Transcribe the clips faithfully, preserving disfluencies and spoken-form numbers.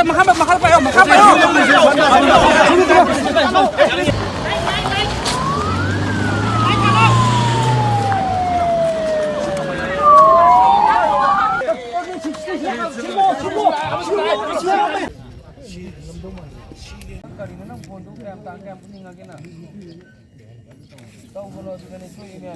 ꯃꯈꯥ ꯄꯥꯏꯌꯣ, ꯃꯈꯥ ꯄꯥꯏꯌꯣ, ꯃꯈꯥ ꯄꯥꯏꯌꯣ꯫ ꯀꯔꯤꯅꯣ ꯅꯪ ꯐꯣꯟꯗꯨ ꯀꯌꯥꯝ ꯇꯥꯡ ꯀꯌꯥꯝ ꯄꯨꯅꯤꯡꯉꯒꯦ ꯅꯪ? ꯇꯧꯒꯅꯣ ꯑꯗꯨꯗꯅꯦ ꯁꯣꯏꯔꯤꯅꯦ꯫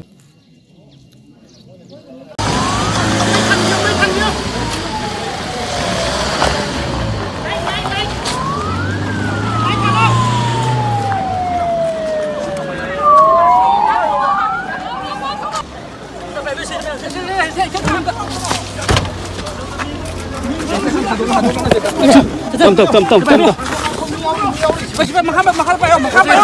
ꯇꯝ, ꯇꯝ, ꯇꯝ, ꯇꯝ, ꯇꯝ, ꯇꯝ꯫ ꯃꯈꯥ, ꯃꯈꯥ ꯄꯥꯏꯌꯣ, ꯃꯈꯥ ꯄꯥꯏꯌꯣ꯫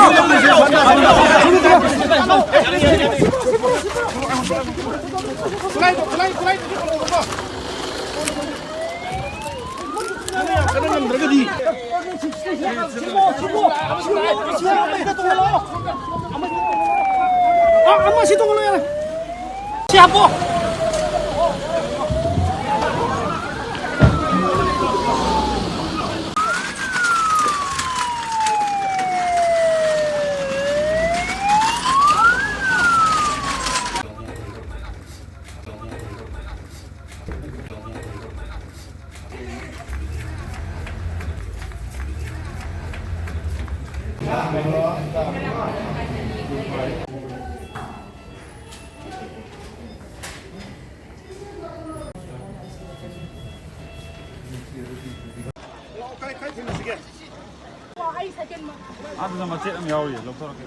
ꯑꯗꯨꯗ ꯃꯆꯦꯠ ꯑꯃ ꯌꯥꯎꯔꯤꯌꯦ, ꯂꯧꯊꯣꯔꯛꯀꯦ꯫